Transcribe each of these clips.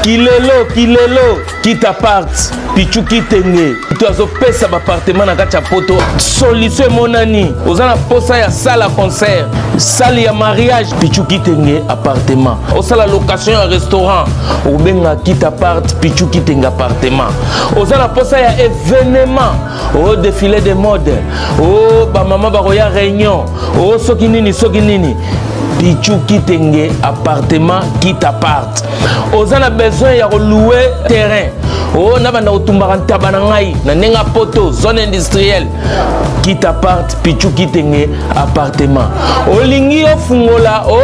Kilelo, kilelo, kita part, Pichu Kitenge. To azopesa ba appartement na kati ya poto. Solution emonani. Oza na posa ya salle ya concert, salle ya mariage, Pichu Kitenge appartement. Osala location ya restaurant, obenga kita part, Pichu Kitenge appartement. Oza na posa ya événement, o défilé de mode, o ba mama bakoya réunion, o soki nini soki nini. Pichu Kitenge appartement kita part. Oza na besoin ya louer terrain. O na banda kotumbaka ntaba na ngai na ndenge ya poto zone industrielle kita part Pichu Kitenge appartement. Olingi ofungola o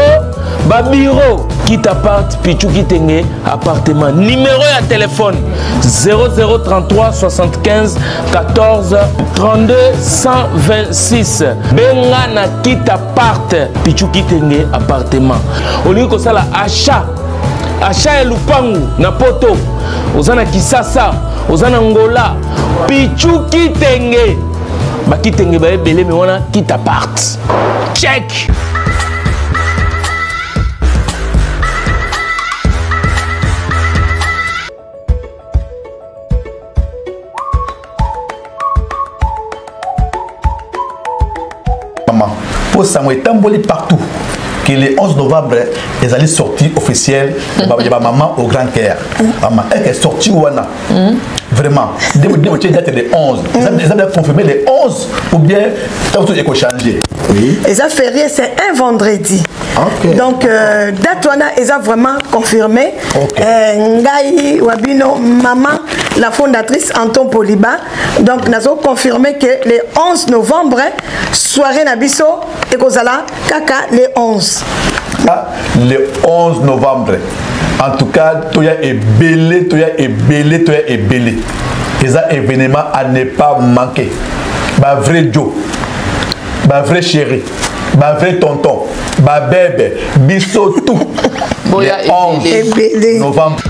ba bureau kita part Pichu Kitenge appartement. Numéro ya téléphone 0033 75 14 32 126. Benga na kita part Pichu Kitenge appartement. Olingi kosala achat, achat ya lupangu na poto, oza na Kisasa, oza na Ngola, Pichu Kitenge. Ba Kitenge ba ebele me wana kita part. Check. Maman, pour sango etamboli partout que le 11 novembre ezali sortie officielle ya ba maman au grand cœur. Maman, elle est sortie wana. Vraiment, dès que date le 11, ils ont confirmé le 11 ou bien tout est changé. Oui. Et ça férié, c'est un vendredi. Okay. Donc date wana ils ont vraiment confirmé. Okay. Ngai Wabino maman la fondatrice Anton Poliba. Donc nous avons confirmé que le 11 novembre soirée na biso ekozala kaka le 11. Ah, le 11 novembre. En tout cas, toya ebele, toya ebele, toya ebele. Eza événement à ne pas manquer. Ba vrai Joe, ba vrai chéri, ba vrai tonton, ba bébé, biso tout. Boya Le 11 ebele. novembre.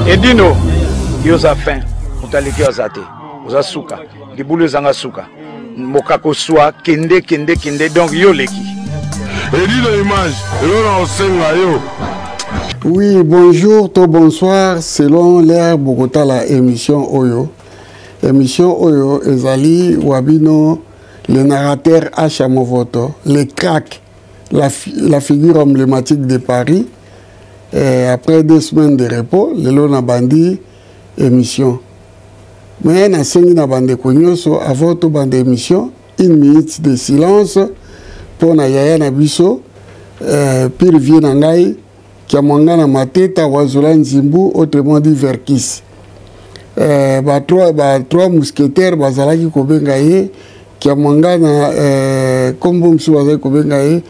Edino, yo za fin, moto aleki yo aza te, oza suka, libulu ezanga suka, mokako swa, kende, kende, kende, donc yo leki. Edino image, elona osenga yo. Oui, bonjour to bonsoir, selon l'heure bokota la émission Oyo. Émission Oyo ezali wabino le narrateur Acha Movoto, le crack, la figure emblématique de Paris. Et après 2 semaines de repos, lelo na bandi émission. Mais na sengi na bande konyoso avant to bande émission, une minute de silence pour na yaya na biso, pire vie na ngai Kiamwanga na Mateta Wazula Nzimbu, autrement dit Verckys. Ba trois mousquetaires bazalaki kobenga ye Kiamwanga na kombo mosusu bazalaki kobenga ye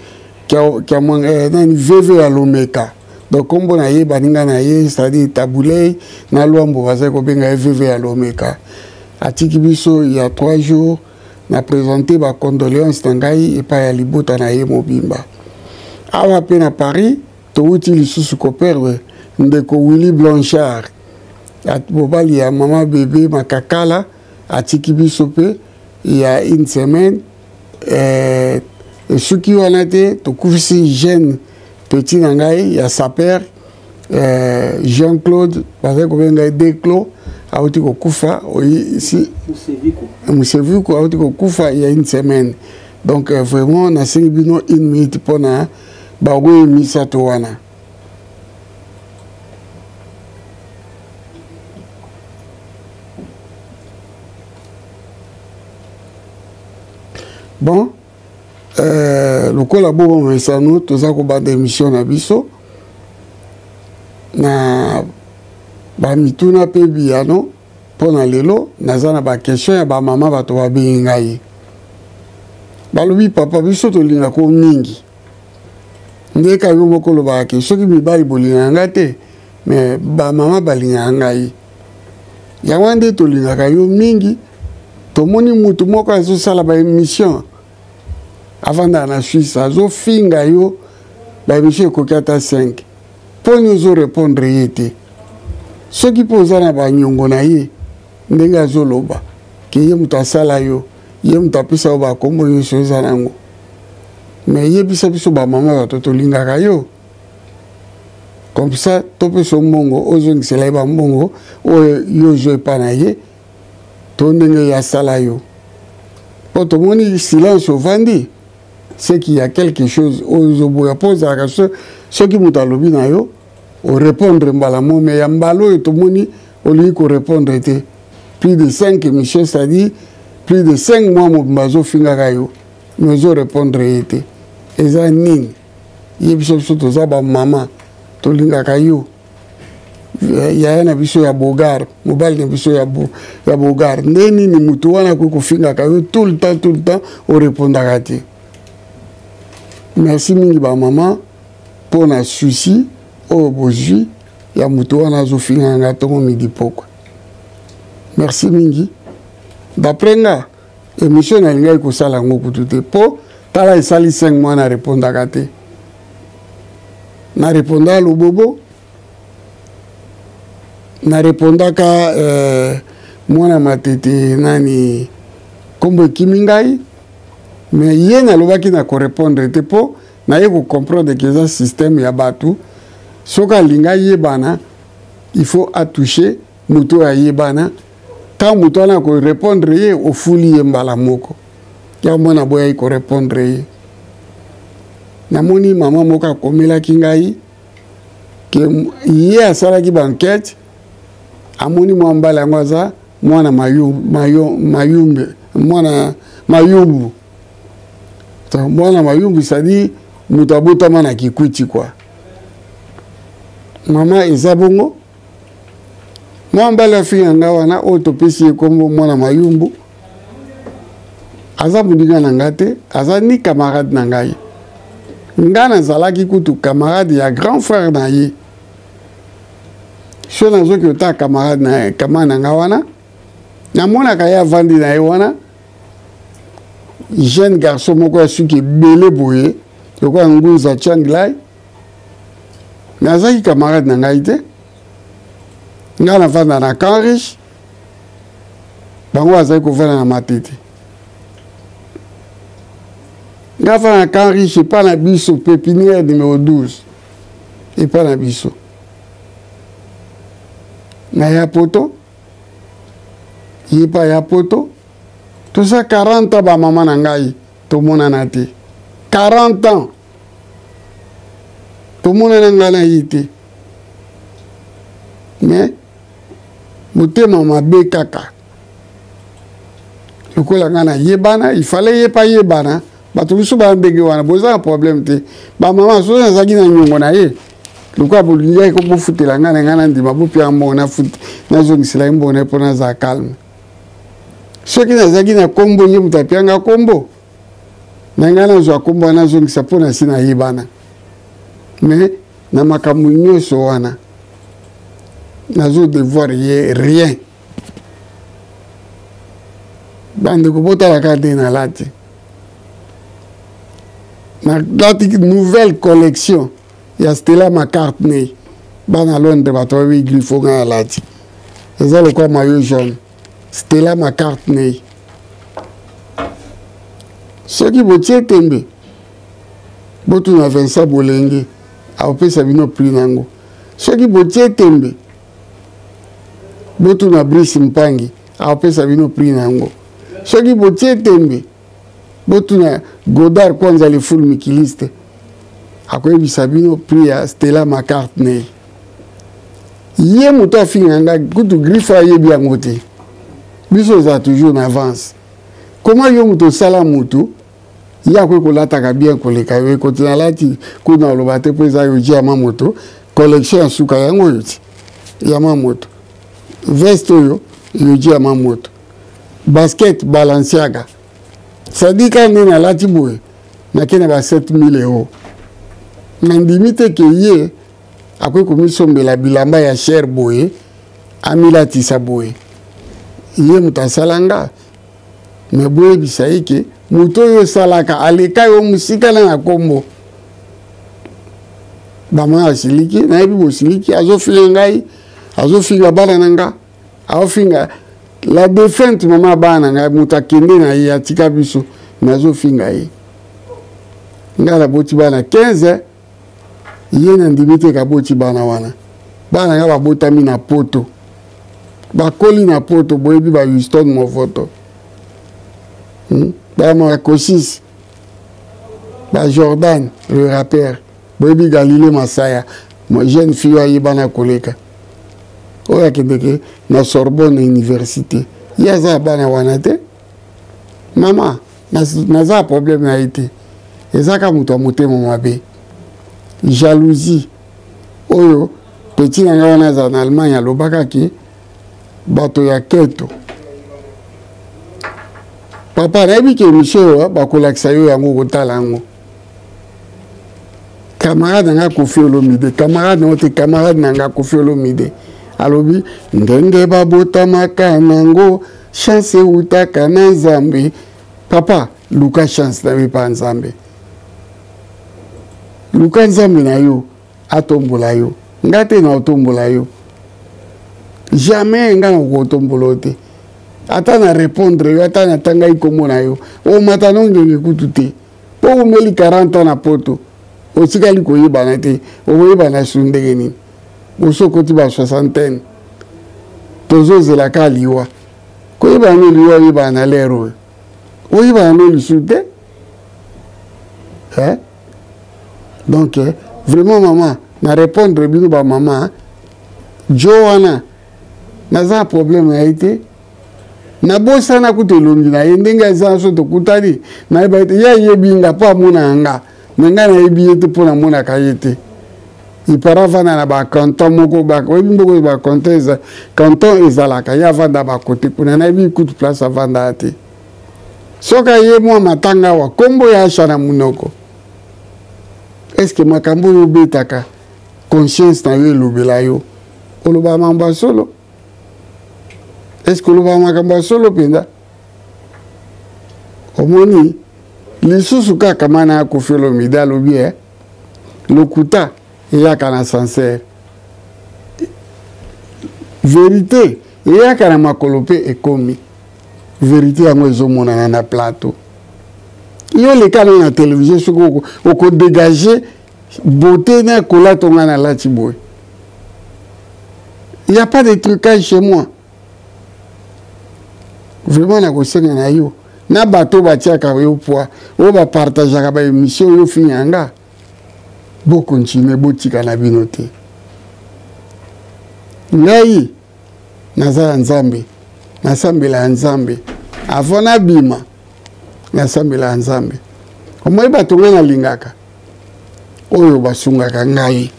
Kiamwanga nani VV ya Lomeka. Donc kombo na ye baninga na ye, c'est-à-dire Taboulay na Luambo bazalaki kobenga ye VV ya Lomeka. Atiki biso il y a 3 jours na présenté ba condoléances na ngai epai ya libota na ye mobimba. Awa pe na Paris towuti lisusu koperdre ndeko Willy Blanchard, mobali ya mama bébé Makakala, atiki biso pe il y a une semaine. Soki wana te tokufisi jeune petit na ngai ya saper Jean-Claude, bazali kobenga ye Declos, auti kokufa, oyi, si, Musevico auti kokufa il y a une semaine. Donc vraiment nasengi bino une minute mpona baoyo misato wana. Bon, lokola bobo mesano toza kobanda émission na biso na ba mituna pe biyano mpona lelo naza na ba question ya ba mama bato babengi ngai. Balobi papa biso tolingaka yo mingi. Ndeka yo moko olobaka ke soki mibali bolingaka ngai te, mais ba mama balingaka ngai. Yango wana nde tolingaka yo mingi. Tomoni mutu moko azosala ba émission avandaka na Suisse, azofinga yo ba émission ekoki ata 5. Mponi ozo répondre ye te. Soki mpo oza na banyongo na ye ndenge azoloba. ke ye moto asala yo, ye moto apesa yo bakombo nyonso oza nango. Mais yebisa biso bamama bato tolingaka yo, comme ça topesa yo mbongo, ozongisela ye bambongo oyo yo ozwa epa na ye to ndenge ye asala yo. Mpo tomoni silence ovandi, c'est qu'il y a quelque chose oyo ozoboya, mpo ozalaka soki moto alobi na yo orépondre mbala mo, mais ya mbala oyo tomoni olingi korépondre te. Plus de 5 émissions, c'est-à-dire plus de 5 mois mobimba azofingaka yo, mais ozorépondre ye te. Eza nini? Ye biso biso toza bamama, tolingaka yo, yaya na biso ya bogar, mobali na biso ya bogar. Nde nini motu wana akoki kofingaka yo tout le temps, tout le temps, orépondaka te? Merci mingi bamama mpo na souci oyo bozwi ya motu wana azofinga nga ntongo midi pokwa. Merci mingi. D'après nga, émission nalingaki kosala yango kutu te, mpo tala esali 5 mois na répondaka te. Na répondaka lobobo, na répondaka mwana matete nani kombo ekimi ngai, mais ye nalobaki na korépondre te, mpo naye kocomprendre ke eza système ya bato. Soki alinga yebana, il faut atoucher moto oyo ayebana. Ntango moto wana akorépondre ye, ofuli ye mbala moko. Ya mwana boyaki korépondre ye. Namoni mama moko akomelaki ngai ke ye asalaki bankete, amoni mwa mbala yango aza mwana mayumbe, mwana mayumbu. Mwana mayumbu, c'est-à-dire moto abotama na kikwiti kwa. Mama, eza bongo, mwa mbala afinga nga wana oyo topesi ye kombo mwana mayumbu, aza moninga na nga te, aza ni camarade na ngai. Nga nazalaki kutu camarade ya grand frère na ye. So nazoki ota camarade na camarade na nga wana, namonaka ye avandi na ye wana, jeune garçon moko ya suki ebele boye lokola ngunza Changlai. Nazalaki camarade na ngai te. Ngai navanda na Camp Riche, bango bazali kovanda na Matete. Ngai avanda na Camp Riche epa na biso, pépinière numéro 12 epa na biso. Na ya poto, ye pa ya poto, toza 40 ans bamama na ngai tomonana te. 40 ans tomonana ngai na ye te, mais motema mabe kaka lokola ngai nayebana, il fallait ye pa yebana. Bato mosusu baya ndenge wana, boza na problème te. Bamama, soki nazalaki na nyongo na ye, lokola bolingaki bofutela ngai na ngai na ndima, bopia mbongo nazongisela ye mbongo na ye mpo nazala calme. Soki nazalaki na kombo, ye moto apianga kombo na ngai, nazwa kombo wana nazongisa mpo na si nayebana. Mais na makambo nyonso wana, nazo devoir ye rien. Bandeko, botalaka nde nalati, nalati nouvelle collection ya Stella McCartney. Bana Londres, bato bayebi grifo ngai alati, eza lokwa maillot jaune Stella McCartney. Soki botie tembe, botuna Vincent Bolenge, akopesa bino prix nango. Soki botie tembe, botuna Brice Mpangi, akopesa bino prix nango. Soki botie tembe, botuna Godard Kwanza le full mikiliste, akoyebisa bino prix ya Stella McCartney. Ye moto afinga nga kutu griffe ayebi yango te. Biso oza toujours na avance. Comment yo moto osala motu ye akoki kolataka bien koleka yo? Ekoti nalati kuna, oloba te mpo eza yo yama moto. Collection ya suka yango oyo ti yama moto, veste oyo yoji yama moto, basket Balenciaga. Sadi kaka nde nalati boye, nake na ba 7000 euro. Nandimi te ke ye akoki komisombela bilamba ya cher boye, amilatisa boye. Ye moto asala nga, me boyebisa ye ke moto oyo osalaka aleka yo mosika na nkombo. Bamama asiliki, nayebi bosiliki. Azofinga ngai, azofinga bana na nga, aofinga. La défunte mama bana na ngai, moto akende na ye atika biso, nazofinga ye. Ngai naboti bana 15, ye nandimi te kaboti bana wana. Bana ngai babotami na poto, bakoli na poto, boyebi ba Houston Movoto, Ba Marcosis, ba Jordan le rappeur, boyebi Galilée Masaya, jeune fille oyo ayebana koleka, oyo akendeke na Sorbonne université. Ye aza ya bana wana te. Mama, naza ya problème na ye te, eza kaka moto ya motema mabe, jalousie. Oyo petit na ngai wana aza na Allemagne alobaka ke bato ya keto. Papa, nayebi ke émission oyo bakolakisa yo yango, okotala yango. Camarade na ngai Koffi Olomide, camarade na yo te, camarade na ngai Koffi Olomide alobi ndenge babotamaka nango, chance eutaka na Nzambe. Papa, luka chance na yo epa Nzambe, luka Nzambe na yo atombola yo. Nga te na otombola yo jamais, nga na kotombola yo te. Ata na répondre yo, ata natangai kombo na yo, omata no ngenge kutu te, mpo omeli 40 ans na poto, otikali koyebana te, okoyebana su ndenge nini? Oso okoti ba soixantaine, tozozela ka liwa. Koyebana no liwa, oyebana na lere oyo, oyebana no lisusu te, eh? Donc vraiment mama, na répondre bino ba mama jo wana, naza na problème na ye te. Nabosana kutu elongi na ye ndenge aza. So tokutani, nayeba ete ye ayebi nga mpo amonaka nga, me ngai nayebi ye te mpo namonaka ye te. Ipara avanda na bacanton moko, oyebi mboka oyo bacanton, canton ezalaka, ye avanda bakote kuna, nayebi kutu place avandaka te. Soki aye mwa matanga awa, nkombo ya Asha na monoko, estce makambo oyo obetaka, conscience na yo elobela yo oloba makambo ya solo? Estce oloba makambo ya solo mpenza? Omoni lisusu kaka mana ya Koffi Olomide alobi e lokuta eyaka na ascenseur, vérité eyaka na makolo. Mpe ekomi vérité yango ezomonana na plateau. Yo leka no na télévision, soki okodégage beauté na kolata nga nalati boye. Il y a pas de trucage chez moi. Vraiment, nakosenga na yo na bato batiaka yo poids, oyo bapartageaka baémission oyo ofinga nga, bokontinue, botika na bino te. Ngai naza ya Nzambe, nasambela ya Nzambe avant nabima, nasambela ya Nzambe. Omoi bato ngai nalingaka, oyo basungaka ngai,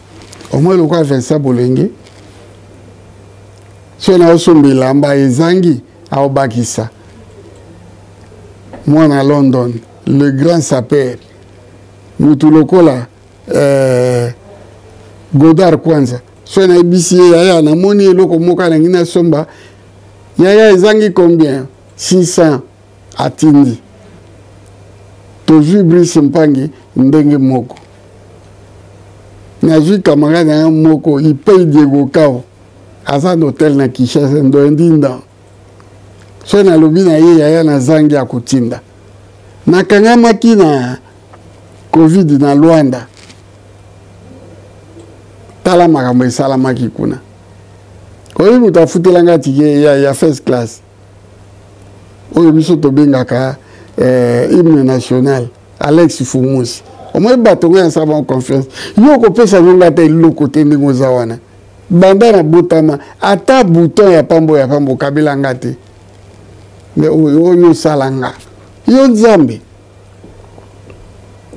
omoi lokola Vincent Bolenge, so naosomba elamba ezangi, aobakisa. Mwana London, le grand saper, mutu lokola Godard Kwanza, so nayebisi ye: "Yaya, namoni eloko moko alingi nasomba, yaya, ezangi combien?" 600, atindi. Tozwi Brice Mpangi ndenge moko, nazwi camarade na moko Ipei Diego Kao, aza na hotel na Kinshasa, Ndoendinda. So nalobi na ye: "Yaya, nazangi", ya kotinda. Nakangamaki na Covid na Lwanda, tala makambo esalamaki kuna. Oyebi moto afutelanga ticket ya first class, oyo biso tobengaka hymne national? Alex Fumusi. Omoi bato ngai nasala bango confiance. Yo okopesa ngonga ata eloko te ndenge oza wana. Banda na botama, ata bouton ya pambo ya pambo okabela nga te. Me oyo osala nga, yo Nzambe,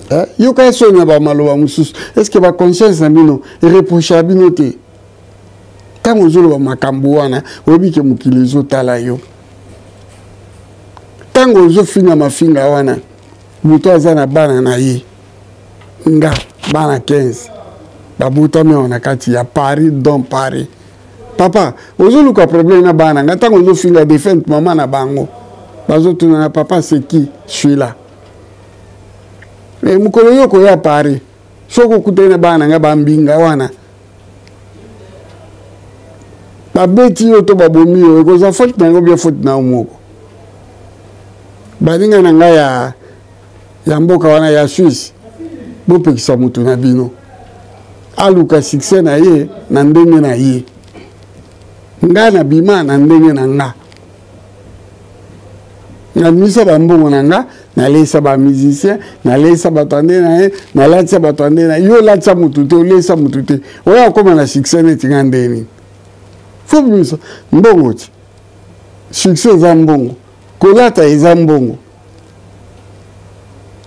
eh? Yoka soni na bamaloba mosusu. Est-ce baconscience na bino ereproche bino te ntango ozoloba makambo wana? Oyebi ke mokili ezotala yo ntango ozofinga mafinga wana. Moto aza na bana na ye, nga bana 15 babotami awa na kati ya Paris, don Paris. Papa, ozoluka problème na bana nga ntango ozofinga défunte mama na bango, bazotuna na papa: "C'est qui celui-là?" Mokolo yo koya Paris, soki okutani na bana na nga bambinga wana. Babeti yo to babomi yo, ekozwa faute na yango bien faute na yo moko. Baninga na ngai ya, ya mboka wana ya Suisse, bopekisa moto na bino aluka succès na ye na ndenge na ye. Ngai nabima na ndenge na nga. Nabimisa bambongo na nga, naleisa ba musicien, naleisa bato ya nde na ye, nalatisa bato ya nde na ye. Yo olatisa motu te, oleisa motu te, oya okóma na succès neti nga nde nini? Fo bimisa mbongo ti. Succès eza mbongo, kolata eza mbongo.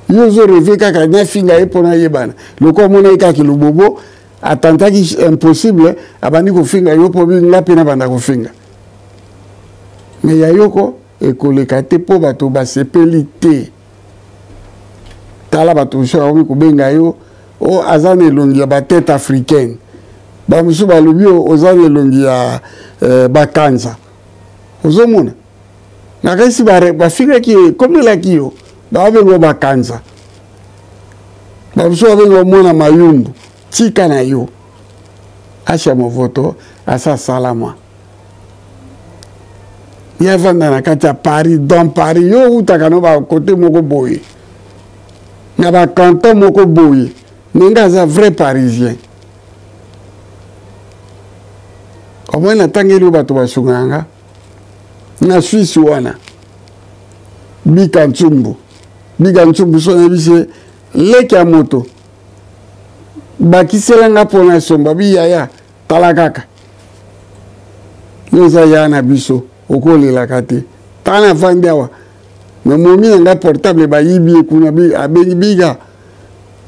Yo ozo reve kaka nafinga ye mpo nayebana, lokola omona ye kaka lobobo atantaki impossible, abandi kofinga yo mpo nga mpe nabanda kofinga. Me ya yoko ekoleka te mpo bato basepeli te. Tala bato mosusu bakomi kobenga yo o aza na elongi ya batete africaine, bamosusu balobi o oza na elongi ya bakanza. Ozomona nakanisi bafingaki ye, ekomelaki yo, babengo bakanza, bamosusu babengo mwana mayumbu. Tika na yo Asha Movoto asa salama ye avanda na kati ya Paris, dans Paris. Yo outaka no bakote moko boye na bacanton moko boye, ndenge aza vrai parisien. Omoi natangeli yo bato basungaka nga na Suisse wana, Bika Ntsumbu, Bika Ntsumbu so nayebisi ye leki ya moto bakisela nga mpo na somba biyaya. Tala kaka yo oza ya na biso, okolelaka te. Tala nafandi awa me momi na nga portable bayibi ye kuna, abengi biga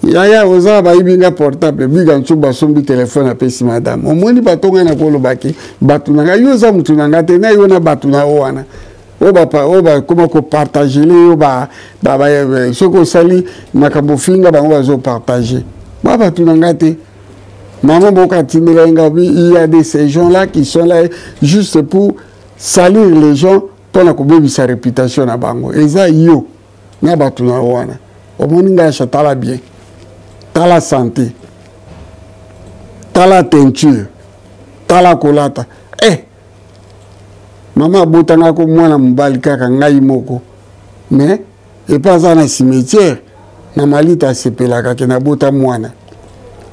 yaya oza bayibi nga portable. Biga Ntsumbu asombi telefone apesi madame. Omoni bato ngai nakolobaki bato na ngai, yo oza motu na ngai te, na yo na bato na yo wana oyo bakoma kopartagele yo, soki osali makambo ofinga bango bazopartage ba bato na ngai te. Maman moko atindela ye ngai, il y a de ces gens là qui sont là juste pour salir les gens mpona kobebisa réputation na bango. Eza yo na bato na yo wana. Omoni ngai Asha, tala bien, tala santé, tala teinture, tala kolata. Mama abotanga ko mwana mobali kaka ngai moko, mais epa aza na cimetière na malita asepelaka ke nabota mwana.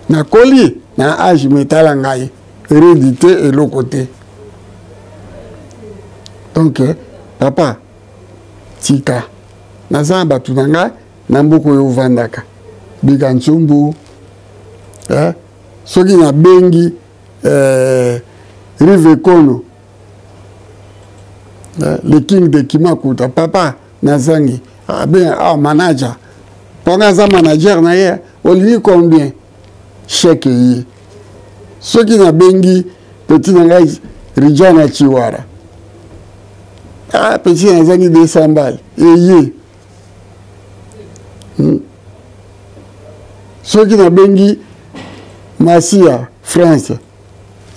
Nakoli na age metala ngai redi te eloko te. Donc papa tika, naza na bato na ngai na mboka oyo ovandaka Bika Ntsumbu, soki nabengi Rive Kono, le king de Kimakuta, papa nazangi abenga manager, mponga aza manager na ye, olingi combien chèque ye. Soki nabengi petit na ngai Rijana Chiwara, petit nazangi 200 balles eye. Soki nabengi Masia France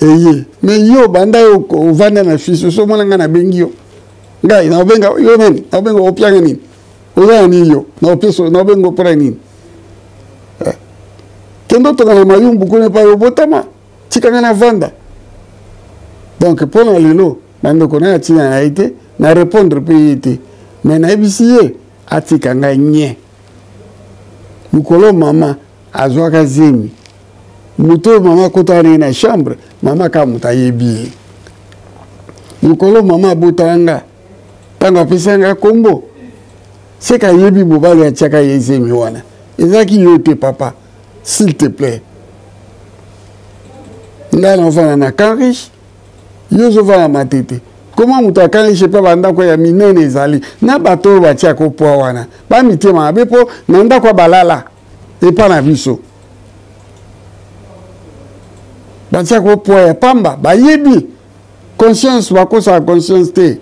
eye. Mais yo banda yo ovanda na Suisse, osomona ngai nabengi yo, ngai naobenga yo nani, naobenga opianga nini, oza na nini yo, naopesa naobenga mpona nini? Kende otonga na mayumbu kuna epai obotama, tika ngai navanda. Donc mpona lelo bandeko na ye atina na ye te, na répondre mpe ye te, mais nayebisi ye atika ngai nye. Mokolo mama azwaka zemi, moto oyo mama akotaka na ye na chambre, mama kaka moto ayebi ye. Mokolo mama abotaka nga, ntango apesaka nga kombo, seka ayebi mobali atiaka ye zemi wana. Ezalaki yo te papa, s'il te plaît. Ngai naofanda na camp riche, yo ozofanda Matete. Koma moto ya camp riche mpe bandako ya minene ezali na bato oyo batiaka opwa wana, bamitema mabe mpo na ndako ya balala epa na biso batiaka opwa ya pamba, bayebi conscience, bakosaka conscience te.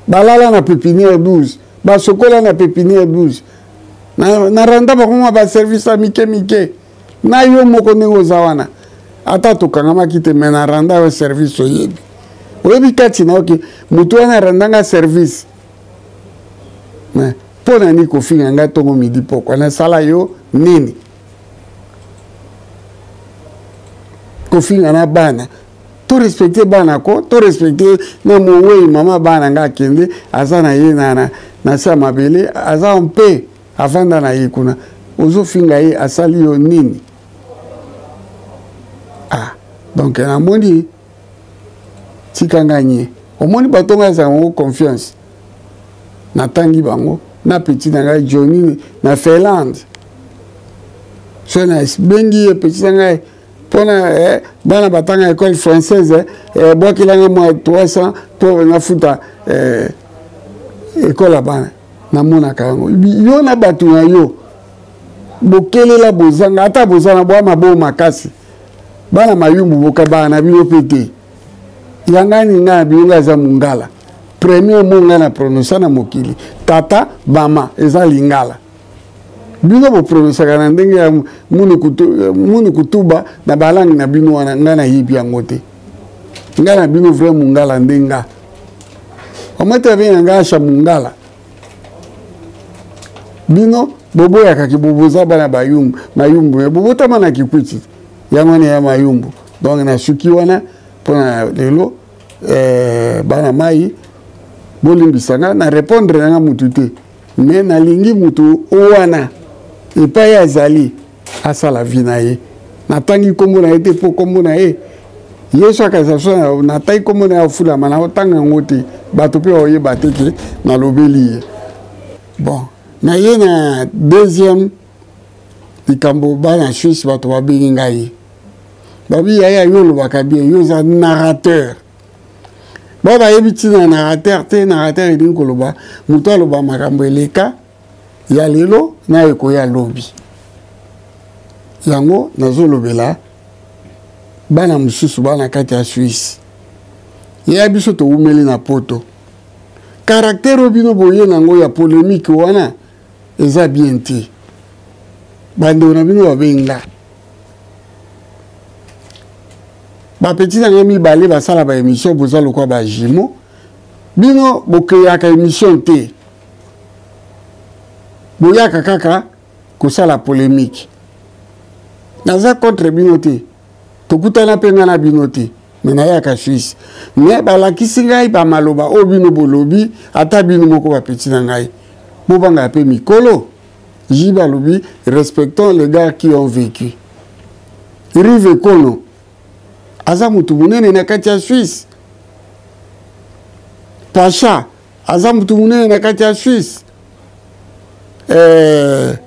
Balala na pépinière 12, basokola na pépinière 12, na randa bango mwa baservice ya mike mike. Na yo moko ndenge oza wana, ata tokangamaki te, mais na randa yo service oyebi, oyebi kati na oke motu wana arandanga service. Mais mpo na nini kofinga ngai ntongo midi pokwa, nasala yo nini? Kofinga na bana To respecter bana ko, to respecter na mowei mama bana nga akende aza na ye na na, na se ya mabele aza en paix avanda na ye kuna ozofinga ye asali yo nini? Ah, donc namoni tika nga nye omoni bato ngai ezala bango confiance natangi bango na petit na ngai Johnny na Finlande so nabengi ye petit na ngai mpona eh, bana batanga école française eh, eh bwakelanga mwa 300 mpo nafuta eh, école ya bana namonaka yango yo na bato na yo bokelela bozanga ata bozanga bwa maboo makasi bana mayumbu bokabaka na bino mpe te yangani ngai na bino ngai aza mongala premier mot ngai na prononsa na mokili tata mama eza lingala bino bopronosaka na ndenge ya munu kutuba na balangi na bino wana ngai nayebi yango te ngai na bino vrai mongala nde nga omati abenga ngai asha mongala bino boboyaka kiboboza bana bayumbu mayumbu me bobotama na kikwiti yango wana ya mayumbu donc nasuki wana mpona lelo eh, bana mai bolimbisa nga na répondre na nga mutu te me nalingi mutu wana epai azali asala vi na ye natangi nkombo na ye te mpo nkombo na ye yesu akanisa so natangi nkombo na ye afulama naotanga yango te bato mpe baoyeba te ke nalobeli ye bon na ye na deuxième likambo bana suisse bato babengi ngai babi yaya yo olobaka bien yo oza narrateur bao bayebi ntina ya narrateur te narrateur elingi koloba moto aloba makambo eleka ya lelo na ekoya lobi yango nazolobela bana mosusu bana kati ya swisse yeya biso towumeli na poto karaktere oyo bino boye nango ya polemike wana eza bien te bandeko na bino babenga bapeti na ngai mibale basala baémission boza lokwa bajumeau bino bokeyaka émission te boyaka kaka kosala polemique naza contre bino te tokutana mpe ngai na bino te me nayaka suisse me balakisi ngai bamaloba oyo bino bolobi ata bino moko bapeti na ngai bobangaka mpe mikolo jibe alobi respectons les gars qui ont vécu rive kono aza motu monene na kati ya suisse pacha aza motu monene na kati ya suisse eh,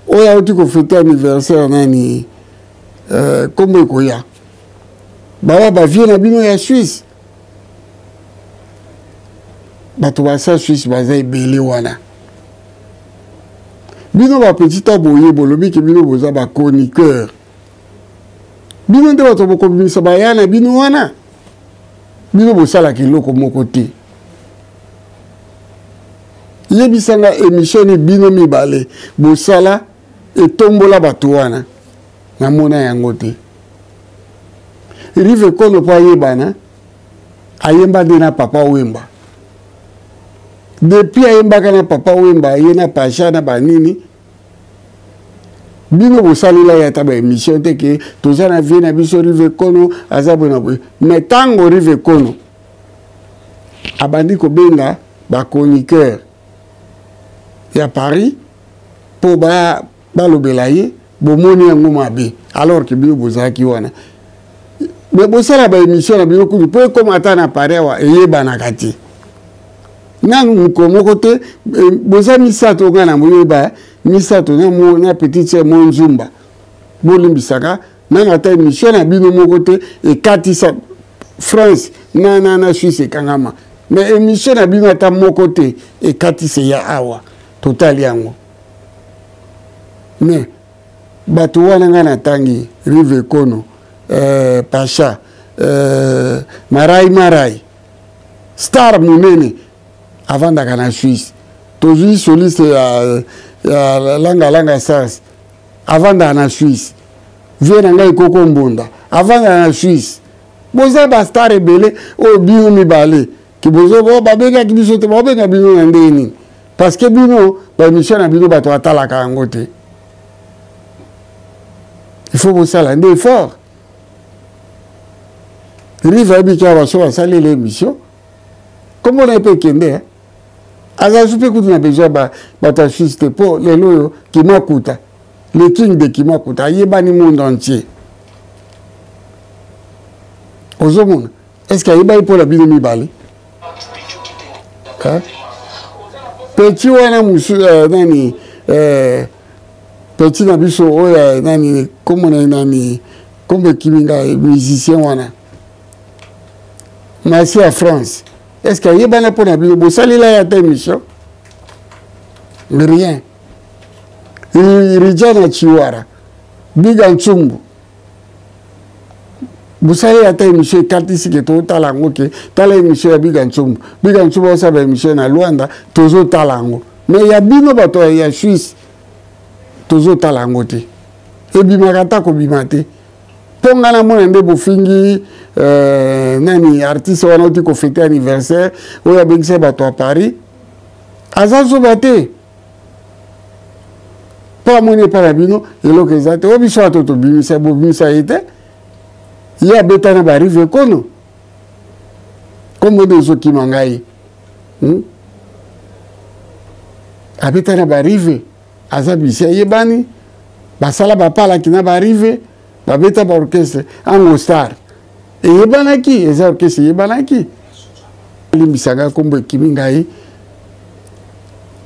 oyo auti kofete anniversaire nani eh, nkombo ekoya bawa bavie na bino ya suisse bato basa suisse baza ebele wana bino bapetit ta boye bolobi ke bino boza bachroniqueur bino nde bato bokobimisa baya na bino wana bino bosalaka eloko moko te yebisa nga émission ni bino mibale bosala etombola bato wana namona yango te rive kono mpo ayebana ayemba nde na papa wemba depuis ayembaka na papa wemba ye na pasha na banini bino bosalela ye ata baémission te ke toza na vie na biso rive kono aza boye na boye mais ntango rive kono abandi kobenga bachroniqueur ya paris mpo balobela ye bomoni yango mabe alors ke bino bozalaki wana me bosala baémission na bino kutu mpo ekóma ata na paris awa eyebanaka te nanu mokolo moko te eh, boza misato ngai na moyeba misato na, mo, na petite sœur mo nzumba bolimbisaka nanu ata émission na bino moko te ekatisa france na, na, na suisse ekangama mais émission na bino ata moko te ekatisa ya awa totali yango mais bato wana ngai natangi rive kono eh, pacha eh, marai marai star monene avandaka na suisse tozwi soliste ya, ya langa langa stars avandaka na suisse vie na ngai koko mbunda avandaka na suisse boza bastar ebele oyo bino mibale kibozo bo babengaki biso te babenga bino na ndenge nini parce que bino baémission na bino bato batalaka yango te il faut bosala nde effort. Rive ayebi ke awa so asaleli émission kombo na ye mpe ekende azalaki mpe kutu na besoin bato ya Suisse te mpo lelo oyo Kimakuta, le king de Kimakuta, ayebani monde entier. Ozomona, est ce que ayebaki mpo na bino mibale? Petit wana mosu nani, petit na biso oyo nani, kombo na ye nani, kombo ekimi ngai, musicien wana nasi ya France, est ce que ayebana mpo na bino? Bosalela ye ata émission? Rien. Rijana Chiwara, Biga Ntsumbu, bosali ata émission ekatisi ke totala yango ke tala émission ya Biga Ntsumbu. Biga Ntsumbu osala ba émission na Luanda, tozotala yango, mais ya bino bato ya Suisse tozotala yango te, ebimaka ata kobima te. Mpo ngai namona nde bofingi nani, artiste wana oti kofete anniversaire oyo abengisa bato ya Paris, aza zoba te mpo amoni epai na bino eloko eza te. Oyo biso ato tobimisa, bobimisa ye te, ye abeta na barive ekono, kombo nde ezokima ngai, Abeta na barive, aza bisi ayebani, basala bapalaki na barive, babeta baorchestre Ango Star eyebanaki, eza orchestre eyebanaki. Limbisaka, nkombo ekimi ngai,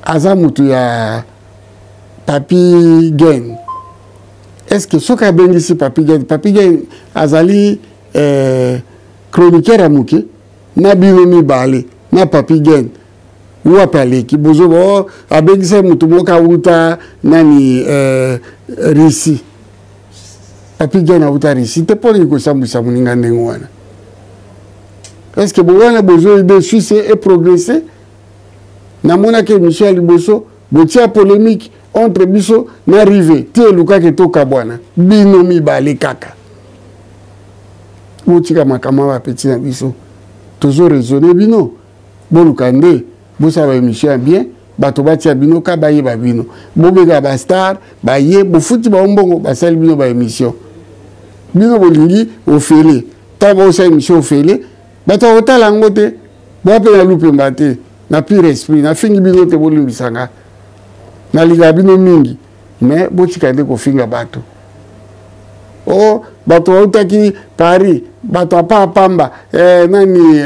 aza motu ya Papi Gen. Est ce que soki abengisi Papi Gen, Papi Gen azali chroniqueur ya moke na bino mibale na Papi Gen, wapi aleki? Bozoba o abengisa motu moko awuta nani, Russie. Papi Gen awuta Russie te, mpo nini kosambwisa moninga ndenge wana? Est ce que bowana bozoyede Suisse eprogresse? Namonaki émission ya liboso, botia polémique entre biso na Rive ti elukaki tokabwana. Bino mibale kaka botika makambo ya bapeti na biso, tozo raisonne bino. Boluka nde bosala baémission ya bien, bato batia bino ka bayeba bino, bobeka bastar baye, bofuti bango mbongo, basali bino baémission. Bino bolingi ofele, ntango bosala émission ofele, bato bakotala yango te. Boya mpe na lupemba te, na pire esprit nafingi bino te, bolimbisa nga, nalingaka bino mingi, mais botika nde kofinga bato. O bato bautaki Paris, bato apa pamba, nani,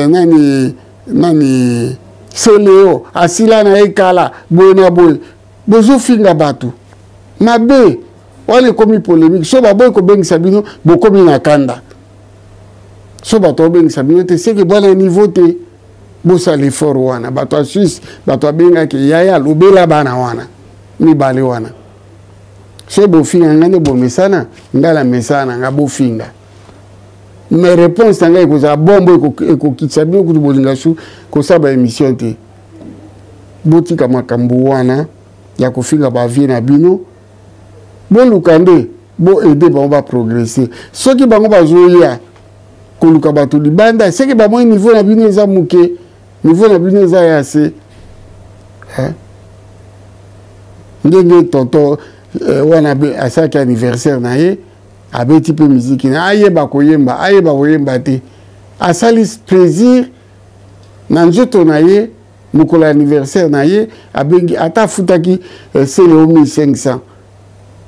nani nani, Seleo asila na ye kala, boye na boye, bozofinga bato mabe wana, ekomi polémique. So baboyi kobengisa bino, bokomi na kanda. So bato babengisa bino te, seke bwana niveau te. Bosala effort wana, bato ya Suisse, bato abengaki yaya, lobela bana wana mibale wana. So bofinga ngai nde bomesana, ngai na mesana na ngai bofinga, mais réponse na ngai ekozala bombo, ekokitisa bino kutu bolinga su kosala baémission te. Botika makambo wana ya kofinga bavie na bino, boluka nde boaide bango baprogresse. Soki bango bazoya koluka bato libanda, seke bamoi niveau na bino eza moke, niveau na bino eza ya se. Ndenge tonton wana asalaki anniversaire na ye, abeti mpe miziki na ayeba koyemba, ayeba koyemba te, asali plaisir na nzoto na ye. Mokolo ya anniversaire na ye, abengi, ata afutaki Seleo 1500,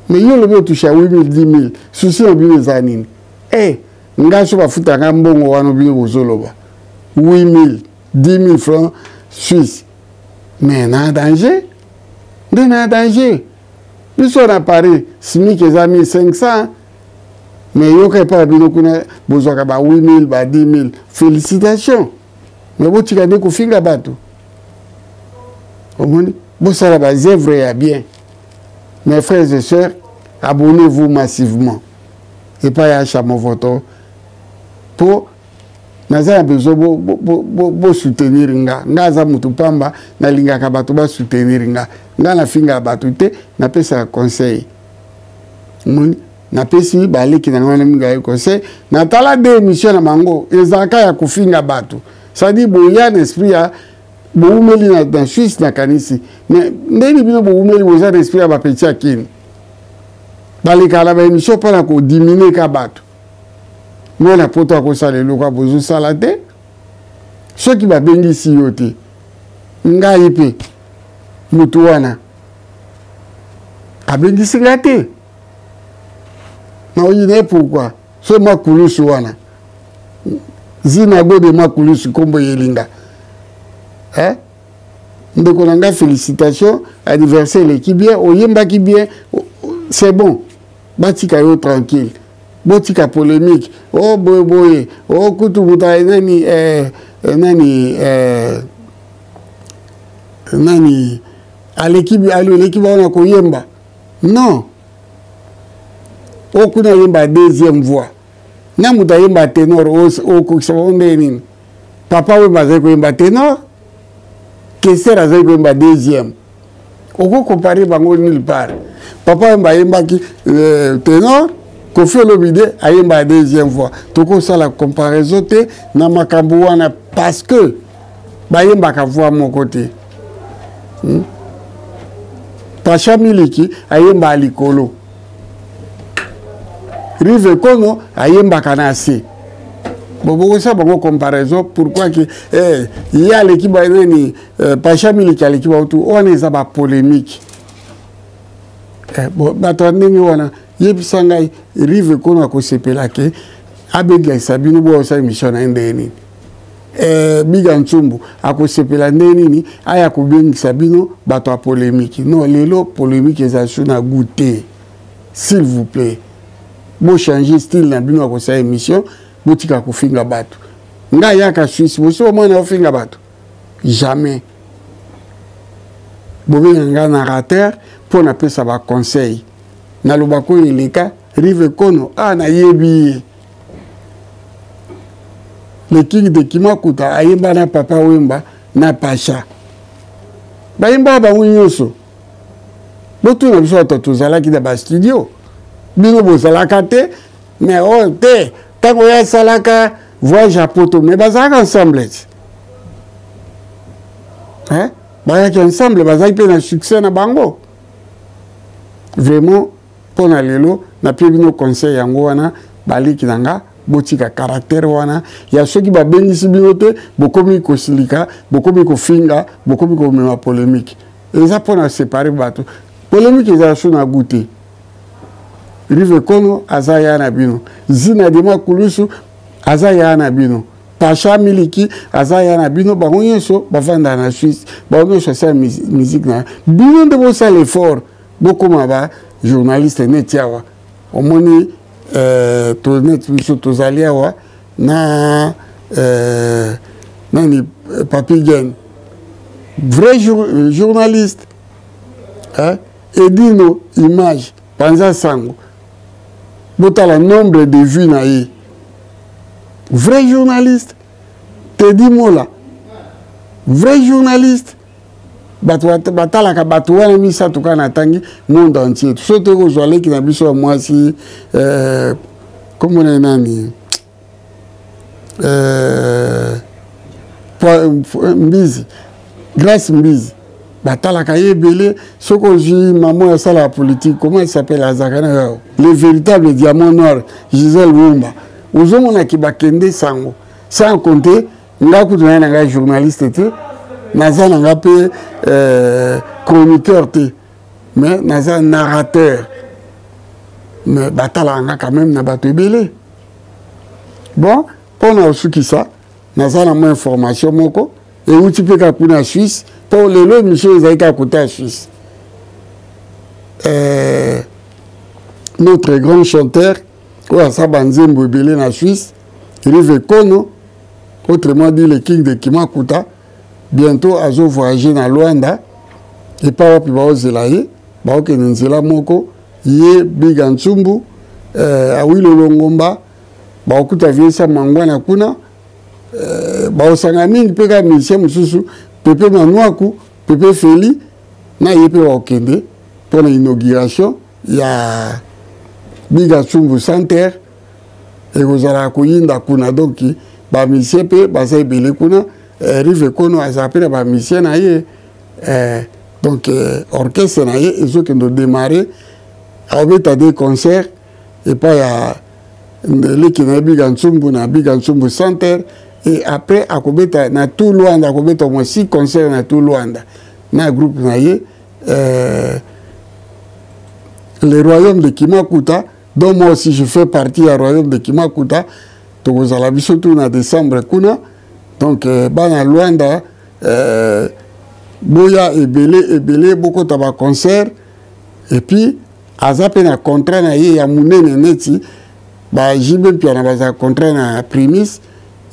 mais yo olobi otusha 8000, 10000. Susi na bino eza nini? Ngai so bafutaka mbongo wana, bino bozoloba 8000, 10000 francs suisse, mais na danger nde na danger. Biso na Paris, SMIC eza 1500, mais yoka epai ya bino kuna bozwaka ba 8000, ba 10000. Félicitation, mais botika nde kofinga bato. Omoni, bosala baœuvre ya bien. Mes frères et sœurs, abonnez-vous massivement epai ya Chamovoto, mpo naza na besoin bosoutenir nga. Nga aza motu pamba, nalingaka bato basoutenir nga. Nga nafingaka bato te, napesaka conseil. Omoni, napesi baleki na ngai wana mingi aye conseil. Natala de émission na bango, ezalaka ya kofinga bato, c'est-à-dire boya na esprit ya bowumeli na Suisse, nakanisi, mais ndeni bino bowumeli, boza na esprit ya bapeti ya Kini, balekaka na baémission mpona kodimine ka bato. Mwana poto akosala eloko ya bozosala te. Soki babengisi yo te, ngai mpe motu wana abengisi ngai te, naoyina ye pourquoi? So makulusu wana zinago de makulusu nkombo yelinga eh? Ndeko na ngai, félicitation, anniversaire eleki bien, oyembaki bien, c'est bon, batika yo tranquille, botika polémique. O oh, boye boye, o oh, kutu moto nani eh, eh, nani eh, nani aleki aleki bango na koyemba. Non, o kuna ayemba deuxième voix na moto ayemba ténor, okokisa bango ndenge nini? Papa Wemba azali koyemba ténor, Kester azali koyemba deuxième, okocompare bango nulle part. Papa Wemba ayembaki ténor, Koffi Olomide ayemba deuxième voix. Tokosala comparaison te na makambo wana parce que bayembaka voix moko te. Pacha Miliki ayembaka likolo, Rive Kono ayembaka na se. Bon, bokosala bango comparaison pourquoi ke eh, ye aleki banani eh, Pacha Miliki aleki bango tu wana, eza bapolémique eh, bon, bato ya ndenge wana, yebisa ngai, Rive Kono akosepela ke abengisa bino boosala émission na ye ndenge nini? Eh, Biga Ntsumbu akosepela ndenge nini aya kobengisa bino bato ya polémique? Non, lelo polémique eza su na goût te. S'il vous plaît, bochange style na bino ya kosala émission, botika kofinga bato. Ngai yaka Suisse, bosi omwana ofinga bato? Jamais. Bobenga ngai narrateur mpo napesa baconseil, nalobaka oyo eleka. Rive Kono a nayebi ye, le king de Kimakuta, ayemba na Papa Wemba na Pacha, bayembaka bango nyonso. Botuna biso bato tozalaki na bastudio, bino bozalaka te. Mais oyo te, ntango oyo asalaka voyage ya poto, mais bazalaka ensemble ti, eh? Bayaki ensemble, bazalaki mpe na succès na bango vraiment. Mpo na lelo napie bino conseil yango wana, baliki na nga, botika caractère wana ya soki babengisi bino te, bokomi kosilika, bokomi kofinga, bokomi komema polémique. Eza mpo na séparer bato. Polémique ezala so na goût te. Rive Kono aza ya na bino, Zina de Makulusu aza ya na bino, Pacha Miliki aza ya na bino, bango nyonso bavanda na Suisse, bango nyonso asala musique na bino. Nde bosala effort, bokóma ba journaliste neti awa omoni to neti biso tozali awa na nani, Papi Gen, vrai journaliste, hein? Edino Image, panza sango, botala nombre de vues na ye, vrai journaliste. Tedi Mola, vrai journaliste. Bato batalaka bato wana misato kaka natangi, monde entier. So toki kozwa leki na biso ya mwasi, kombo na ye nani, Mbizi, Grâce Mbizi, batalaka ye ebele. Soki ozwi mama oyo asalaka politique, comment elle s'appelle, azalaka na yo, le véritable diamant noir, Gisèle Wumba, ozomonaki bakende sango. Sans compter nga kutu naye na ngai journaliste te, naza na nga mpe chroniqueur te, mais naza narrateur, mais batalaka nga quand même na bato ebele. Bon, mpo na osukisa, naza na mwa information moko euti mpe kaka kuna Suisse, mpo lelo émission ezali kaka kota ya Suisse. Notre grand chanteur oyo asala banzembo ebele na Suisse, Rive Kono, autrement dit le king de Kimakuta, bientôt azo voyager na Luanda, epai wapi baozela ye, baokende nzela moko, ye Biga Ntsumbu, Awilo Longomba, bakokuta viesa Mangwana kuna, baosanga mingi mpe kaka musicien mosusu, Pepe Manuaku, Pepe Feli na ye mpe bakokende mpona inauguration ya Biga Ntsumbu Center. Ekozala koyinda kuna, donc bamusicien mpe baza ebele kuna. Rive Kono azala mpe na bamusicien na ye, donc orchestre na ye ezokende odémarre, aobeta des concert epai ya Leki na ye Biga Nsumbu na Biga Nsumbu Center. Et après akobeta na tout Luanda, akobeta au moins 6 concerts na tout Luanda na groupe na ye le royaume de Kimakuta, dont moi aussi je fais partie ya royaume de Kimakuta. Tokozala biso tout na décembre kuna. Donc bana Luanda, boya ebele ebele, bokota ba concert. Et puis aza pe na contrat na ye ya munene neti ba JB Mpiana baza contrat na Primis,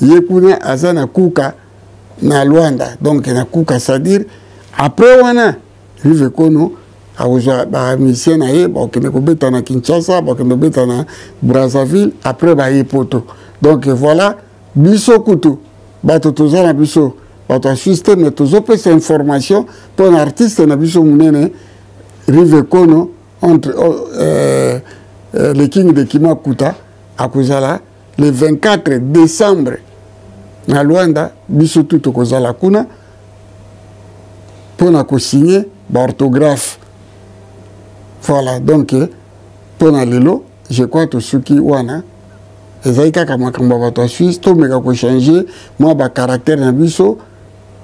ye kuna aza na Kuka na Luanda. Donc na Kuka, c'est-à-dire après wana Rive Kono akozwa ba musicien na ye, bakokende kobeta na Kinshasa, bakokende kobeta na Brazzaville, après baye poto. Donc voilà, biso kutu bato toza na biso bato ya Suisse te, mais tozopesa information mpo na artiste na biso monene Rive Kono, entre le King de Kimakuta, akozala le 24 décembre na Luanda. Biso tu tokozala kuna mpo na kosigne baorthographe. Voilà, donc mpo na lelo je crois tosuki wana. Ezali kaka makambo ya bato ya Suisse. Tomeka kochange mwa bacaractère na biso.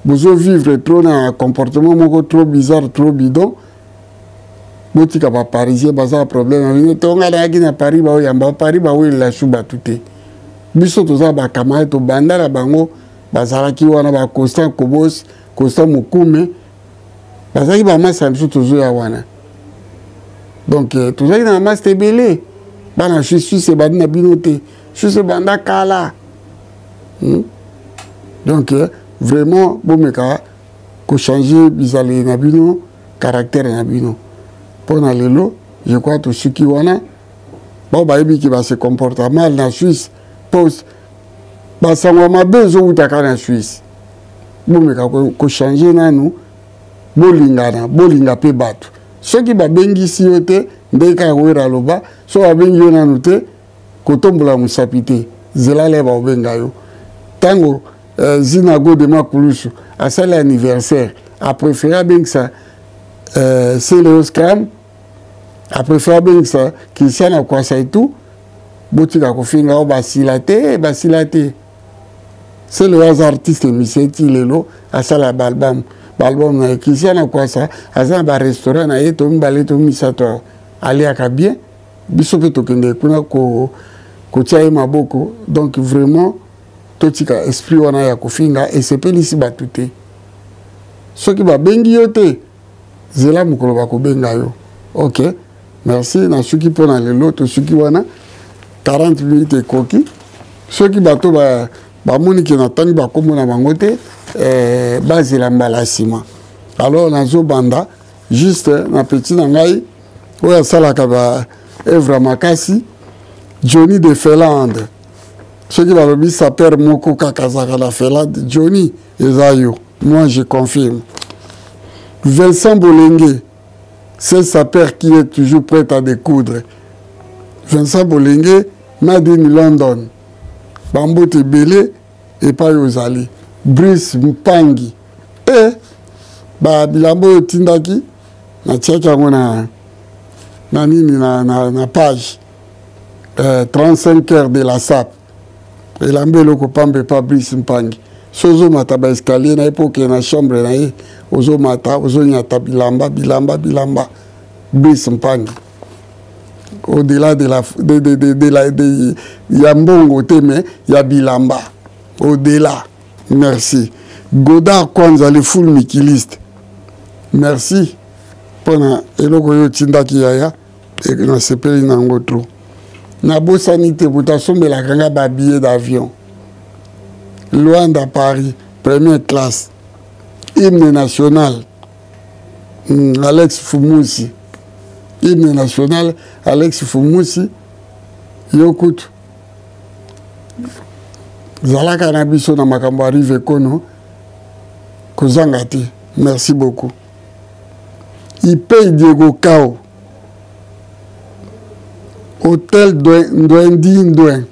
Bozovivre trop na comportement moko trop bizarre, trop bidon. Botika baparisien baza na problème na bino. Tonga nayaki na Paris, baoyamba Paris, bawelela su bato te. Biso toza bacamarade, tobanda na bango, bazalaki wana ba Constant Kobos, Constant Mokume, bazalaki bamasi na biso, tozoya wana. Donc tozalaki na bamasi te ebele. Bana Suisse ebandi na bino te, Suisse ebanda kala. Donc vraiment bomeka kochange bizaleli na bino, caractère na bino. Mpo na lelo je crois tosuki wana. Bao bayebi ke base comporta mal na Suisse, po basango mabe ezowutaka na Suisse. Bomeka kochange nanu, bolingana, bolinga mpe bato. Soki babengisi yo te, ndenge kaka Wera aloba, soki babengi yo nanu te, kotombola mosapi te, zela le baobenga yo. Ntango Zina Gode Makulusu asali anniversaire, apréféré abengisa Celeo Scram, apréféré abengisa Christian Akwasa et tout. Botika kofinga oyo basila te, basila te. Celeo aza artiste musicien ti lelo, asala baalbum, baalbum na ye. Christian Akwasa aza na barestaurant na ye to mibale to misato, aliaka bien. Biso mpe tokende kuna kotia ye maboko. Donc vraiment totika esprit wana ya kofinga, esepelisi bato te. Soki babengi yo te, zela mokolo bakobenga yo. Ok, merci. Nasuki mpo na lelo, tosuki wana. 40 minutes ekoki. Soki bato bamoni ke natangi bakombo na bango te, bazela mbala nsima. Alors nazobanda juste na petit na ngai oyo asalaka ba œuvre makasi, Johnny de Finlande. Soki balobi saper moko kaka azalaka na Finlande, Johnny eza yo, moi je confirme. Vincent Bolenge, c'est saper qui est toujours prêt à découdre. Vincent Bolenge, made in London, bambote ebele epai ozali. Brice Mpangi, e ba bilamba oyo otindaki, natiaki yango na nini na page 35 heures de la sap. Elamba eloko pambe pa Brice Mpangi. So ozomata baescalier na ye mpo okende na chambre na ye, ozomata, ozonyata bilamba, bilamba, bilamba. Brice Mpangi, au-delà de la, de, de, de, de la, de, ya mbongo te, mais ya bilamba, au-delà. Merci Godard Kwanza, le full mikiliste, merci mpona eloko oyo otindaki yaya, nasepeli na yango trop. Nabosani te moto asombelaka nga babillet d'avion Luanda Paris, première classe, hymne national, Alex Fumusi, hymne national. Alex Fumusi, yo kutu zalaka na biso na makambo arrive kono kozanga te. Merci beaucoup. Ipei Diego Kao, hôtel Ndwendi Ndwen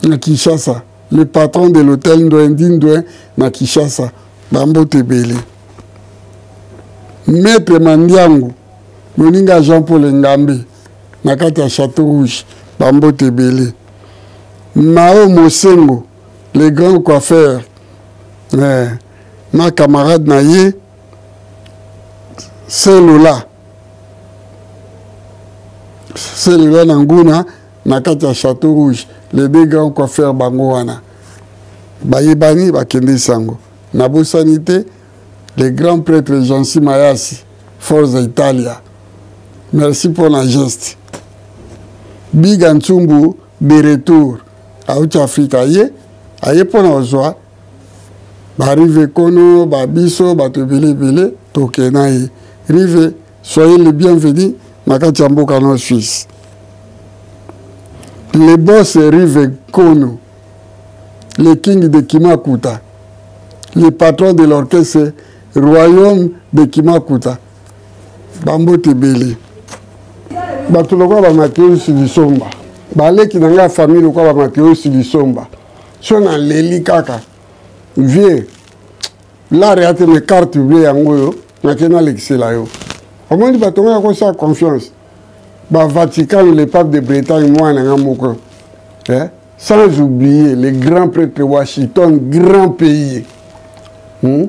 na Kinshasa, le patron de l'hôtel Ndwendi Ndwen na Kinshasa, bambote ebele. Maître Mandiangu, moninga Jean Paul Ngambe na kati ya Château Rouge. Bambote ebele. Mao Mosengo, le grand coiffeur, eh, na camarade na ye Selola. Selola na Nguna na kati ya Château Rouge, les deux grands coiffeurs bango wana. Bayebani bakende sango. Nabosani te le grand prêtre Jansi Mayasi, Forza Italia. Merci pour la geste. Biga Ntsumbu de retour auti Afrika ye aye mpo na kozwa barive kono babiso bato ebele ebele tokee na ye rive soyez le bienvenu na kati ya mboka no Suisse. Le boss rive kono le king de Kimakuta le patron de l'orchestre royaume de Kimakuta bambote ebele bato lokola bamateus lisomba baleki na ngai famille lokola bamateus lisomba so naleli kaka vieux lare ya te me carte ble yango oyo nake nalekisela yo omoni bato ngai akosala confiance bavatican le pape de bretagne mwana na ngai moko eh? sans oublier le grand prêtre washington grand pays hmm?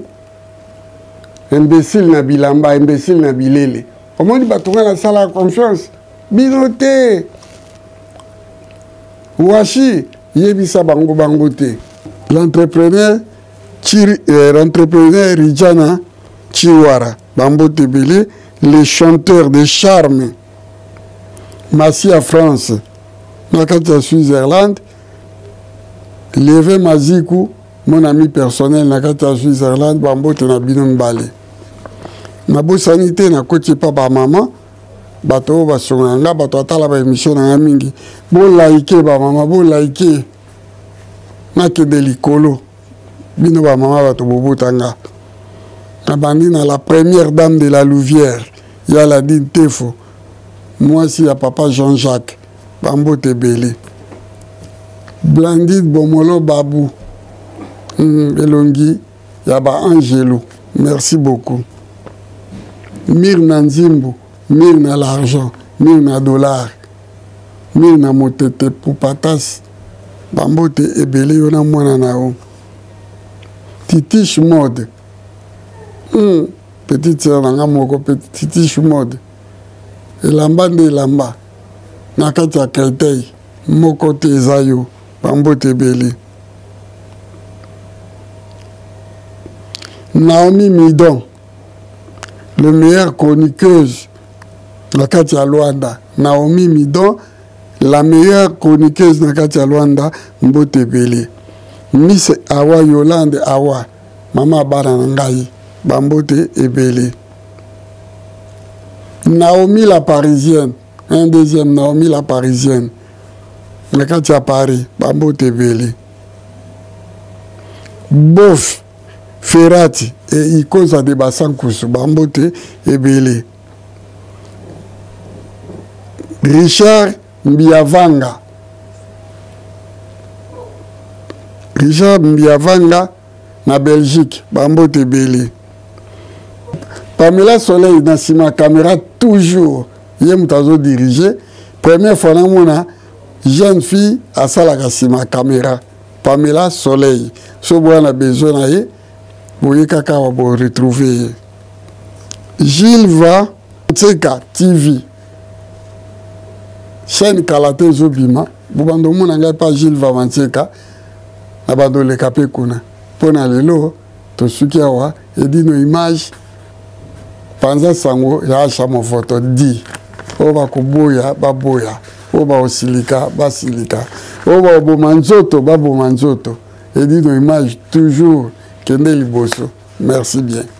imbécile na bilamba imbécile na bilele omoni bato ngai nasalaka confiance bino te washi yebisa bango bango te l'entrepreneur euh, l'entrepreneur rijana chiwara bambote ebele les chanteurs de charme masi ya france na kati ya switzerland leve maziku mon ami personnel na kati ya switzerland bambote na bino mibale nabosani te nakoti epa bamama bato oyo basungaka nga bato atala baemission na nga mingi bolaike bamama bolaike nakende likolo bino bamama bato bobota nga nabandi na la première dame de la louvière ya ladine tefo mwasi ya papa jean-jacques bambote ebele blandine bomolo babu mm, elongi ya baangelo merci beaucoup mirna nzimbu mirna l'argent mirna dollar mirna motete pupatasi bambote ebele yo na mwana na yo titish mode mm, petite sœur na nga moko titish mode elamba nde elamba na kati ya créteil moko te eza yo bambote ebele naomi midon le meilleur chroniqueuse na kati ya Luanda Naomi Midon la meilleure chroniqueuse na kati ya Luanda mbote ebele Miss Awa Yolande Awa mama bana na ngai bambote ebele Naomi la parisienne un deuxième Naomi la parisienne na kati ya Paris bambote ebele Bof Ferati e Ikoza de Basankusu bambote ebele Richard Mbiavanga Richard Mbiavanga na Belgique bambote ebele Pamela Soleil na nsima caméra toujours ye moto azodirige première fois namona jeune fille asalaka nsima caméra Pamela Soleil so boya na besoin na ye boye kaka awa bo retrouver ye Gilles va Tseka TV chaîne kala te ezobima bobanda omona ngai pa Gilles va Mantseka na banda oleka mpe kuna mpo na lelo tosuki awa edino image panza sango ya asha movoto di oyo bakoboya baboya oyo bakosilika basilika oyo bakoboma nzoto baboma nzoto edino image toujours kende liboso merci bien.